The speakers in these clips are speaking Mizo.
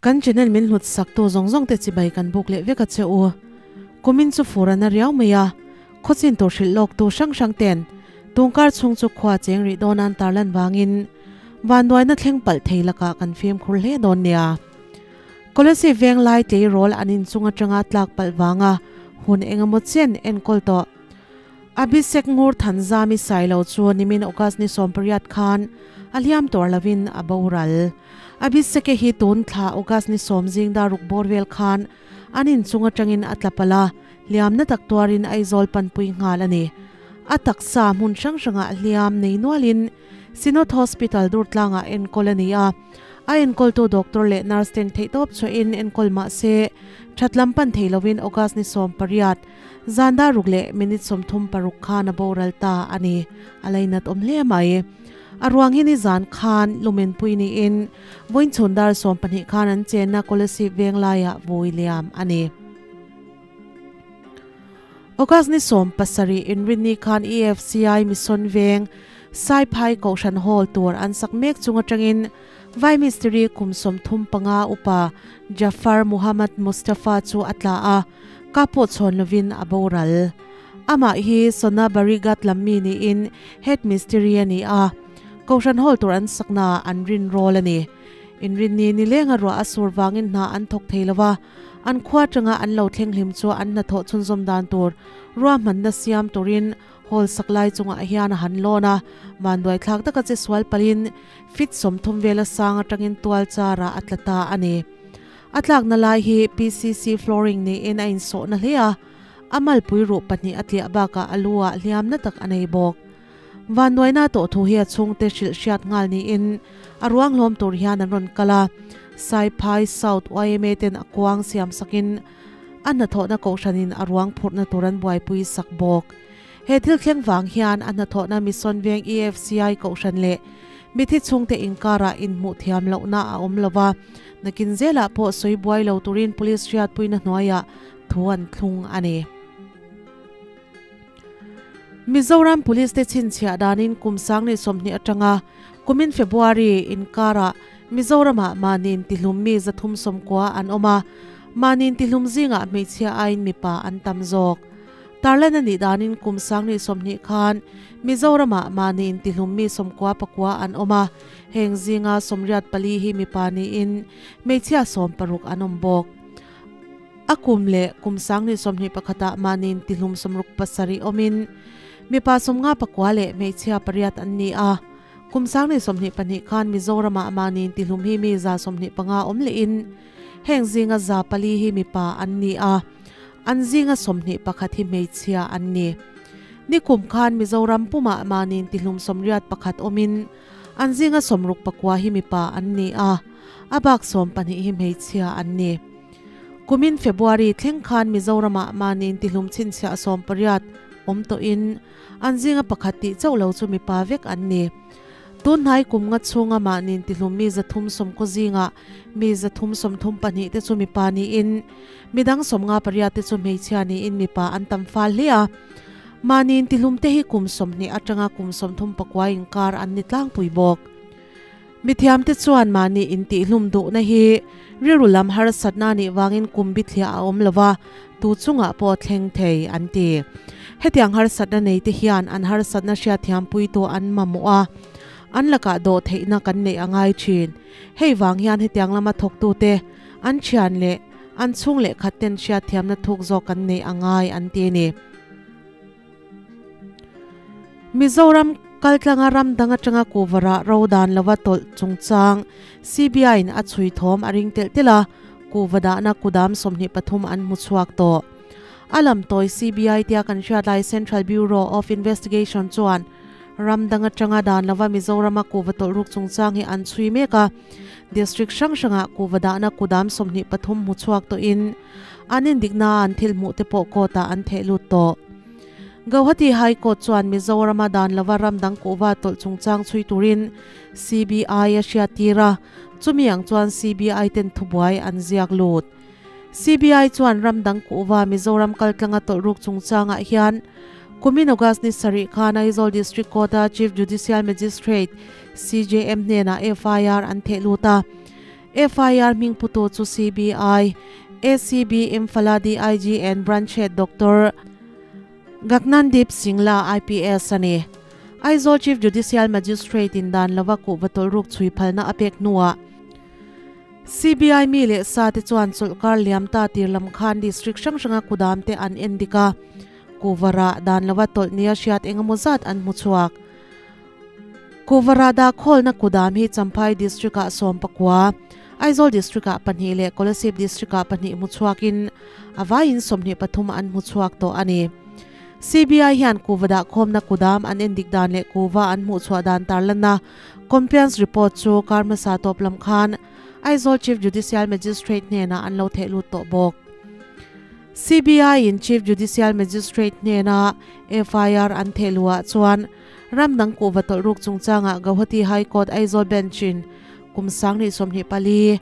Kan channel min hlut sak tu zawng zawng te chibai kan buk leh vek a che u. Kumin chu fur a na riau mai a, khawchin tur hrilh lawk tu hrang hrang ten tungkar chhung chu khua cheng rih dawn an tarlan vangin vanduaina thleng palh thei lakah kan fimkhur hle dawn nia. Kolasib venglai tleirawl an inchung atanga tlak palh vanga hun engemaw chen enkawl tawh. Abhishek Ngur Thanzami Sailo chu nimin August ni 18 khan a hliam tawr lovin a boral. Abhishek-e hi tun thla August ni 10 zing dar ruk bawr vel khan an inchung atangin a tla palh a, hliamna tak tuarin Aizawl panpui nghal a ni. A taksa hmun hrang hrangah hliam nei nualin Synod Hospital Durtlangah enkawl a ni a, a enkawltu doctor leh nurse ten theihtawp chhuahin enkawl mah se that lam pan thei lovin August ni 18, zan dar ruk leh minute 36 khan a boral ta a ni. A lainat awm hle mai. A ruang hi nizan khan lumenpui niin vawiin chhun dar 12 khan an chenna Kolasib veng laiah vawi liam a ni. August ni 17 inrinni khan EFCI Mission Veng Saiphai Kohhran Hall tur an sak mek chung atangin Vai Mistiri kum 35 upa Jafar Muhammad Mustafa chu a tla a, ka pawh chhawn lovin a boral. Amah hi Sona Barigat lam mi niin Head Mistiri a ni a, Kohhran Hall tur an saknaah an rin rawl a ni. Inrinni nilenga ruah a sur vangin hna an thawk thei lova, An khua atanga an lo thleng hlim chu an hnathawh chhunzawm dan tur ruahmanna siam turin hall sak lai chungah hian a han lawn a, vanduai thlak taka che sual palhin feet 30 vela sang atangin tual charah a tla ta a ni. A tlakna lai hi PCC flooring niin a insawhna hle a, a malpui ruh pahnih a tliah bakah a lu ah hliamna tak a nei bawk. Vanduaina tawh thu hi a chhungte hrilh hriat nghal niin a ruang hlawm tur hian an rawn kal a, Saiphai South yma ten a kuang siam sakin a hnathawhna kohhranin a ruang phurhna tur an buaipui sak bawk. He thil thleng vang hian a hnathawhna Mission Veng EFCI kohhran leh mithi chhungte inkarah inhmuh thiam lohna a awm lo va, nakin zelah pawh sawi buai lo turin police hriatpuina hnuaiah thu an thlung a ni. Mizoram Police te chhinchhiah danin kum 2020 atanga kumin February inkarah Mizoramah mahni intihlum mi 390 an awm a, mahni intihlum zingah hmeichhia aiin mipa an tam zawk. Tarlan a nih danin kum 2020 khan Mizoramah mahni intihlum mi 99 an awm a, heng zinga 84 hi mipa niin hmeichhia 60 an awm bawk. A kum leh kum 2021 ah mahni intihlum 67 awmin mipa 59 leh hmeichhia pariat an ni a. Kum 2022 khan Mizoramah mahni intihlum hi mi 125 awm lehin heng zinga 400 hi mipa an ni a, an zinga 21 hi hmeichhia an ni. Nikum khan Mizoram pumah mahni intihlum 81 awmin an zinga 69 hi mipa an ni a, a bak 12 hi hmeichhia an ni. Kumin February thleng khan Mizoramah mahni intihlum chhinchhiah 18 awm tawhin an zinga pakhat tih chauh lo chu mipa vek an ni. Tunhnai kum nga chhunga mahni intihlum mi 390 zingah mi 334 te chu mipa niin midang 58 te chu hmeichhia niin mipa an tam fal hle a. Mahni intihlum te hi kum 20 atanga kum 39 inkar an ni tlangpui bawk. Mithiamte chuan mahni intihhlum duhna hi rilru lam harsatna nih vangin kum bithliah a awm lova, tu chungah pawh thleng thei an ti. Hetiang harsatna neite hian an harsatna hriatthiampuitu an mamawh a, an lakah dawh theihna kan neih a ngai thin. Hei vang hian hetiang lama thawktute, an thian leh an chhung leh khatten hriatthiamna thuk zawk kan neih a ngai an ti a ni. Mizoram kaltlanga ram dang atanga kuhvarah ro dan lova tawlh chungchang CBI in a chhui thawm a ring telh telh a, kuhva dahna kudam 23 an hmu chhuak tawh. A lam tawi CBI tia kan hriat lai Central Bureau of Investigation chuan ram dang atanga dan lova Mizorama kuhva tawlh ruk chungchang hi an chhui mek a, district hrang hrangah kuhva dahna kudam 23 hmu chhuak tawhin an indikna an thil hmuh te pawh court ah an theh lut tawh. Gauhati High Court chuan Mizorama dan lova ram dang kuhva tawlh chungchang chhui turin CBI a hriat tir a, chumi ang chuan CBI ten thubuai an ziak lut. CBI chuan ram dang kuhva Mizoram kaltlanga tawlh ruk chungchangah hian kumin August ni sarih khan Aizawl District Court-a Chief Judicial Magistrate, CJM, hnenah FIR an theh lut a. FIR hming putu chu CBI, ACB Imphal-a DIG and Branch Head Doctor Gagnandeep Singla IPS a ni. Aizawl Chief Judicial Magistrate in dan lova kuhva tawlhruk chhui phalna a pek hnuah CBI mi leh sa te chuan chawlhkar liam ta tir lam khan district hrang hranga kudam te an en dik a, kuhva rah dan lova tawlh nia hriat engemaw zat an hmu chhuak. Kuhva rah dah khawlna kudam hi Champhai District ah 19, Aizawl District ah pahnih leh Kolasib District ah pahnih hmu chhuakin a vaiin 23 an hmu chhuak tawh a ni. CBI hian kuhva dah khawmna kudam an endik dan leh kuhva an hmuhchhuah dan tarlanna Compliance Report chu kar hmasa tawp lam khan Aizawl Chief Judicial Magistrate hnenah an lo theh lut tawh bawk. CBI in Chief Judicial Magistrate hnena FIR an theh luhah chuan ram dang kuhva tawlh ruk chungchangah Gauhati High Court Aizawl Bench in kum 2024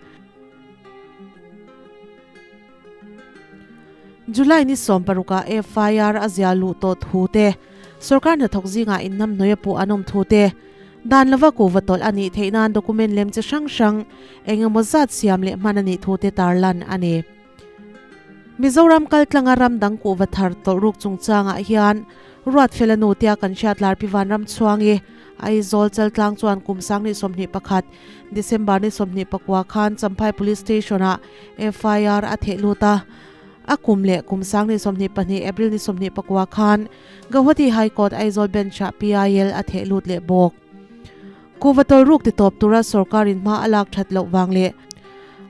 July ni 16 ah FIR a zia luh tawh thu te, sorkar hnathawk zingah inhnamhnawih a puh an awm thu te, dan lova kuhva tawlh a nih theih nan document lem chi hrang hrang eng emaw zat siam leh hman a nih thu te tarlan a ni. Mizoram kaltlanga ram dang kuhva thar tawlh ruk chungchangah hian Ruatfela nu tia kan hriat Larpi Vanramchhuangi Aizawl Chaltlang chuan kum 2021 December ni 29 khan Champhai Police Station-ah FIR a theh lut a, a kum leh kum 2022 April ni 29 khan Gauhati High Court Aizawl Bench-ah PIL a theh lut leh bawk. Kuhva tawlruk titawp tura sorkarin hma a lak that loh vang leh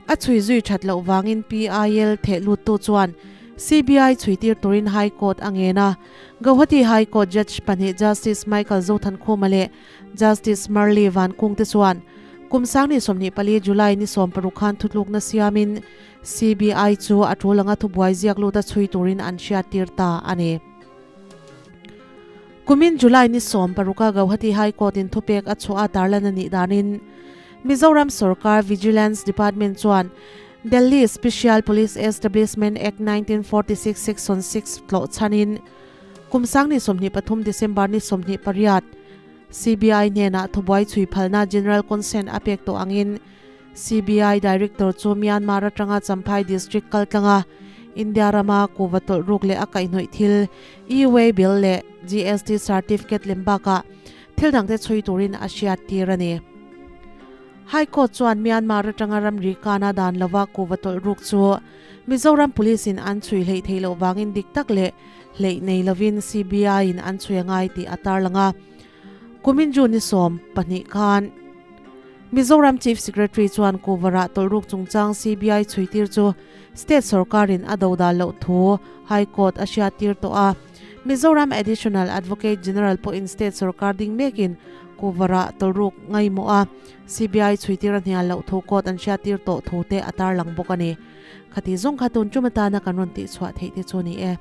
a chhui zui that loh vangin PIL theh luttu chuan CBI chhuitir turin High Court a ngen a. Gauhati High Court Judge pahnih Justice Michael Zothankhuma leh Justice Marley Vankung te chuan kum 2024 July ni 16 khan thutlukna siamin CBI chu a tul anga thubuai ziak lut a chhui turin an hriattir ta a ni. Kumin July ni 16 a Gauhati High Court in thupek a chhuah a tarlan a nih danin Mizoram sorkar Vigilance Department chuan Delhi Special Police Establishment Act 1946 Section 6 tlawh chhanin kum 2023 December ni 28 CBI hnenah thubuai chhui phalna General Consent a pek tawh angin CBI Director chu Myanmar atanga Champhai District kaltlanga India rama kuhva tawlh ruk leh a kaihhnawih thil E-way bill leh GST certificate lem bakah thil dangte chhui turin a hriat tir a ni. High Court chuan Myanmar atanga ramri kana dan lova kuhva tawlh ruk chu Mizoram Police in an chhui hleih theih loh vangin dik tak leh hleih nei lovin CBI in an chhui a ngai tih a tarlang a. Kumin June ni 12 khan Mizoram Chief Secretary chuan kuhva rah tawlh ruk chungchang CBI chhuitir chu State sorkarin a do dal loh thu High Court a hriattir tawh a. Mizoram Additional Advocate General pawhin State sorkar ding mekin kuhva rah tawlh ruk ngaimawh a CBI chhuitir a hnial loh thu court an hriattir tawh thu te a tarlang bawk a ni. Khati zawng kha tun tum atana kan rawn tihchhuah theih te chu a ni e.